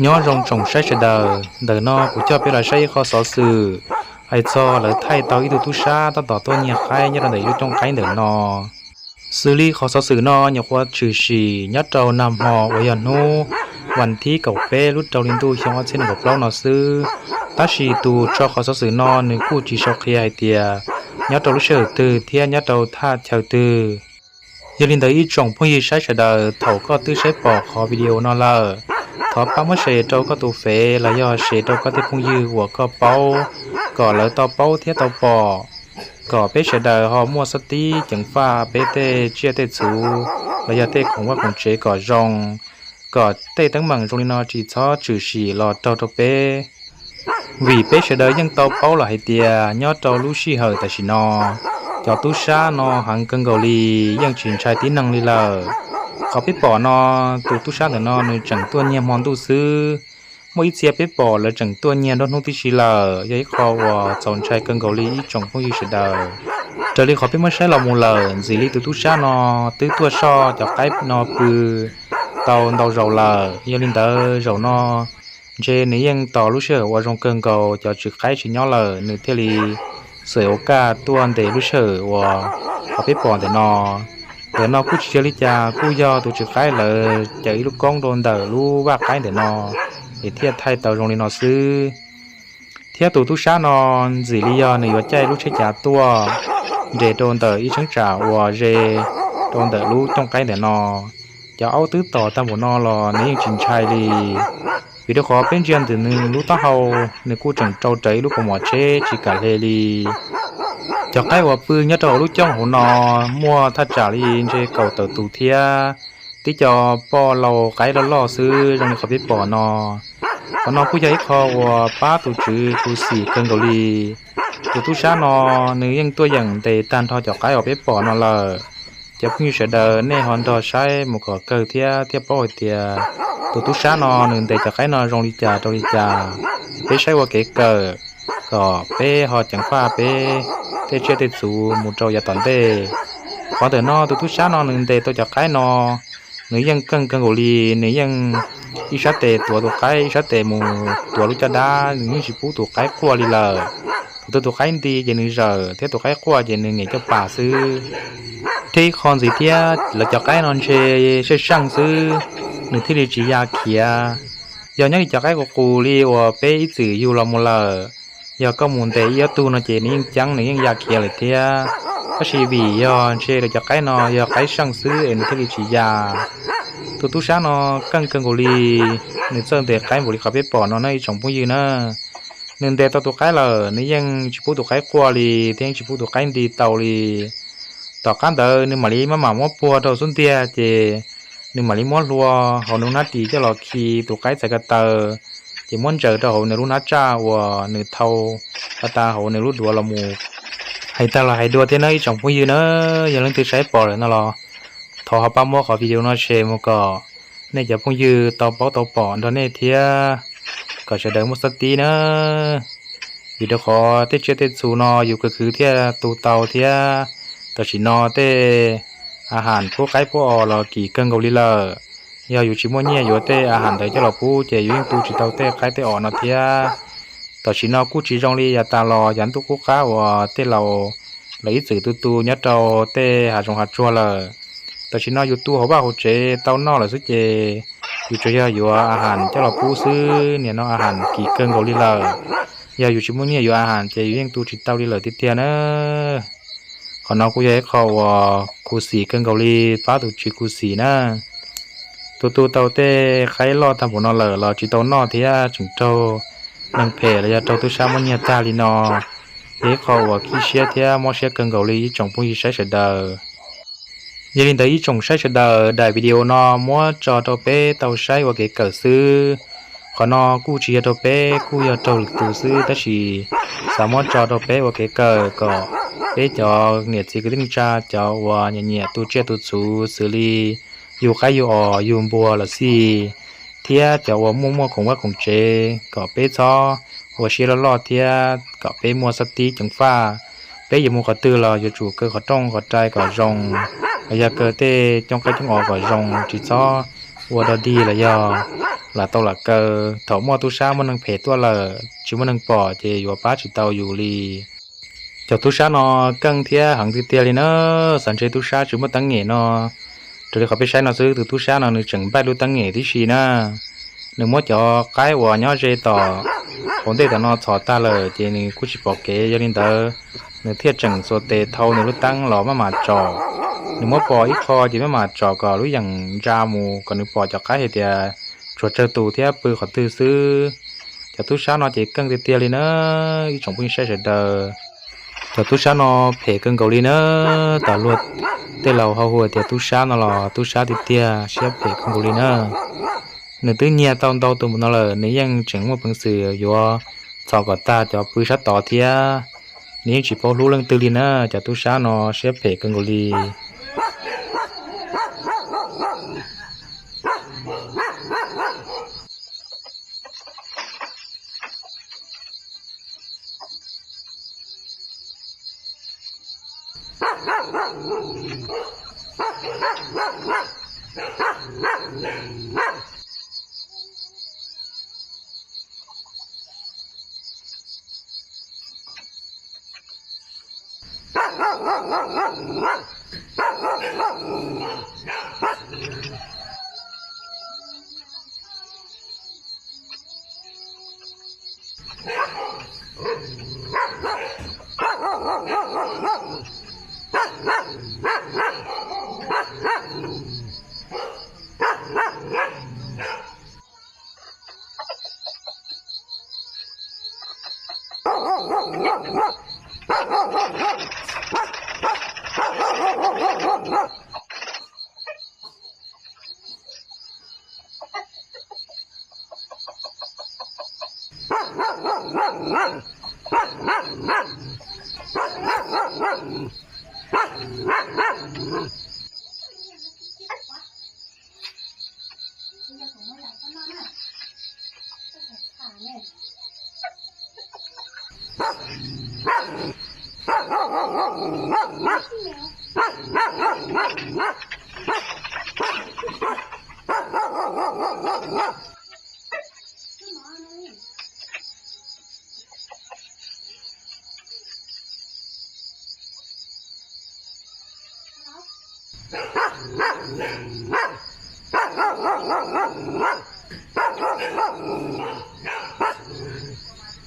Nyob zoo tsoom saib sawv daws, ntawm no kuv coj peb los saib ib qho xov xwm hais txog lawv thaij tau ib tug tub sab tab tom tuaj nyiag qaib nyob rau ntawm ib lub cooj qaib ntawm no. Xws li qhov xov xwm no nyuam qhuav tshwm sim nyob rau nag hmo uas yog hnub vas thib kaum peb lub rau hli ntuj xyoo ob txhiab nees nkaum plaub no xwb, tab sis tus tso qhov xov xwm no nws kuj tsis sau qhia hais tias nyob rau lub sij hawm twg thiab nyob rau thaj chaw twg. Yog li ntawd ib tsoom phooj ywg saib sawv daws, thaum koj twb saib pom qhov video no lawm, thov pab muab share rau koj tus fev los yog share rau koj tej phooj ywg uas koj paub, kom lawv tau paub thiab tau pom, kom peb sawv daws ho muaj xab tib ceev faj peb tej tsiaj tej txhu los yog tej khoom vaj khoom tsev kom zoo, kom tej teeb meem zoo li no tsis txhob tshwm sim los raug rau peb. Vim peb sawv daws yeej tau paub lawm hais tias nyob rau lub sij hawm tam sim no, cov tub sab no heev kawg nkaus li, yeej tsis ntshai tib neeg li lawm. Qhov peb pom no, tus tub sab ntawm no nws tseem tuaj nyiag hmo ntuj xwb. Muaj ib txhia peb pom lawv tseem tuaj nyiag nruab hnub tib si lawm, yog ib qho uas txaus ntshai kawg nkaus li ib tsoom phooj ywg sawv daws. Raws li qhov peb muab saib los mus lawm, ntxim li tus tub sab no twb tuaj soj cov qaib no pw tau ntau zaus lawm. Yog li ntawd zaum no ntshe nws yeej tos lub sij hawm uas zoo kawg nkaus cov tswv qaib tsis nyob lawm, nws thiaj li xwm ua kaj tuaj ntes lub sij hawm uas qhov peb pom ntawm no. Ntawm no kuj tsis yog li cas, kuj yog tus tswv qaib lawv caws ib lub koob rau ntawm lub vaj qaib ntawm no es thiaj thaij tau zoo li no xwb. Thiab tus tub sab no ntxim li yog nws yuav caij lub tsheb cav tuaj nres rau ntawm ib cheeb tsam uas ze rau ntawm lub cooj qaib ntawm no. Cov aub twb tom tag npaum no los nws yeej tsis ntshai li, vim rau qhov peb ntsia ntawm nws lub taub hau, nws kuj tseem rau rawv ib lub kaus mom tsheb tsis kam hle li. Cov qaib uas pw nyob rau hauv lub cooj hauv no muaj thaj tsam li ntshe kaum tawm tus thiab, tib co poj laus qaib loj loj xwb zoo li qhov peb pom no. Qhov no kuj yog ib qho uas pab tus tswv khuv xim kawg nkaus li. Tus tub sab no nws yeej tuaj yeem ntes tag nrho cov qaib uas peb pom no lawm. Cov phooj ywg sawv daws nej ho nrog saib mus kom kawg thiab thiaj paub hais tias tus tub sab no nws ntes cov qaib no zoo li cas rau li cas. Peb saib ua kev kawm kom peb ho ceev faj peb tej tsiaj tej txhu mus rau yav tom ntej. Qhov ntawm no tus tub sab no nws ntes tau cov qaib no, nws yeej keej kawg nkaus li, nws yeej ib sab tes tuav tus qaib ib sab tes mus tuav lub caj dab, nws yeej tsis pub tus qaib quaj li lawm. Thaum twg tus qaib nti ces nws zawm thiab tus qaib quaj ces nws nyem caj pas xwb. Thiab ib qho ntxiv thiab lawv cov qaib no ntshe seej seej xwb, nws thiaj li tsis ya khiav. Yog nyob li cov qaib qus qus li uas peb ib txwm yug los mus lawm, yog koj mus ntes ib ob tug no ces nws yeej ceeb nws yeej ya khiav lawm thiab. Tab sis vim yog ntshe lawv cov qaib no yog qaib seej xwb es nws thiaj li tsis ya. Tus tub sab no keej kawg nkaus li, nws txawj ntes qaib npaum li qhov peb pom no na ib tsoom phooj ywg na. Nws ntes tau tus qaib lawm nws yeej tsis pub tus qaib quaj li thiab yeej tsis pub tus qaib nti tau li. Tom qab ntawd nws mam li maj mam muab puag rau xub ntiag ces nws mam li muab hlua hauv nws lub hnab ris coj los khi tus qaib txhais ko taw, ces muab ntsaws rau hauv nws lub hnab tsaj uas nws thau tas hauv nws lub duav los mus. Hais tag los hais dua thiab nawb ib tsoom phooj ywg na, yog leej twg saib pom lawm no los thov ho pab muab qhov video no share mus kom nej cov phooj ywg tau paub tau pom nrog nej thiab, kom sawv daws muaj xab tib na. Vim rau qhov tej tsiaj tej txhu no yus khwv khwv thiaj tu tau thiab. Tam sim no tej a has pub qaib pub os los kim kawg nkaus li lawm. Yog yus tsis muaj nyiaj yuav tej a has ntawd coj los pub ces yus yeej tu tsis tau tej qaib tej os no thiab. Tam sim no kuj tsis zoo li yav tas los, yav ntuj qub qab uas tej laus lawv ib txwm tu tu nyob rau tej hav zoov hav tsuag lawm. Tam sim no yus tu hauv vaj hauv tsev tau noj lawm xwb ces yus tsuas yog yuav a has coj los pub xwb, nim no a has kim kawg nkaus li lawm. Yog yus tsis muaj nyiaj yuav a has ces yus yeej tu tsis tau li lawm tiag tiag na. Qhov no kuj yog ib qho uas khuv xim kawg nkaus li, pab tus tswv khuv xim na. Tu tu tau tej qaib loj tag npaum no lawm los tsis tau noj thiab tseem raug neeg phem los yog raug tub sab muab nyiag tag li no. Yog ib qho uas khib siab thiab mob siab kawg nkaus li ib tsoom phooj ywg saib sawv daws. Yog li ntawd ib tsoom saib sawv daws, daim video no muab tso rau peb tau saib ua kev kawm xwb. Qhov no kuj tsis yog rau peb, kuj yog raug lwm tus xwb, tab sis xav muab tso rau peb ua kev kawm kom peb cov niam txiv kwv tij neej tsa, cov uas nyiam nyiam tu tsiaj tu txhu xws li yug qaib yug os yug npua los xij, thiab cov uas muaj muaj khoom vaj khoom tsev kom peb txhob ua siab loj loj thiab kom peb muaj xab tib ceev faj. Peb yuav mus qhov twg los yuav tsum kaw qhov rooj qhov rai kom zoo, los yog kaw tej cooj qaib cooj os kom zoo, tsis txhob ua dog dig los yog lam tau lam kaw. Thaum muaj tub sab muaj neeg phem tuaj lawm tsis muaj neeg pom ces yuav pab tsis tau yus li. Cov tub sab no keej thiab heev tiag tiag li na. Xav ntshe tub sab tsis muaj teeb nyem no. Raws li qhov peb saib no xwb, tus tub sab no nws tseem npaij lub teeb nyem tib si na. Nws muab cov qaib uas nyob ze tom hauv ntej tom no txhom tag lawm ces nws kuj tsis pom kev, yog li ntawd nws thiaj tseem xuas tes thau nws lub teeb los maj mam tsom. Nws muab pom ib qho ces maj mam tsom kom lub yeem ntsa mus kom nws pom cov qaib hais tias tshuav tsawg tus thiab pw qhov twg xwb. Cov tub sab no ces keej tiag tiag li na, ib tsoom phooj ywg sawv daws. Cov tub sab no phem kawg nkaus li na. Tam luag tej laus ho hu tias tub sab no los tub sab tiag tiag, siab phem kawg nkaus li na. Nws twb nyiag tau ntau tus mus no lawm, nws yeej tseem muaj peev xwm yuav txhom kom tag cov pw sab tod thiab. Nws yeej tsis paub hlub leej twg li na, cov tub sab no siab phem kawg nkaus li.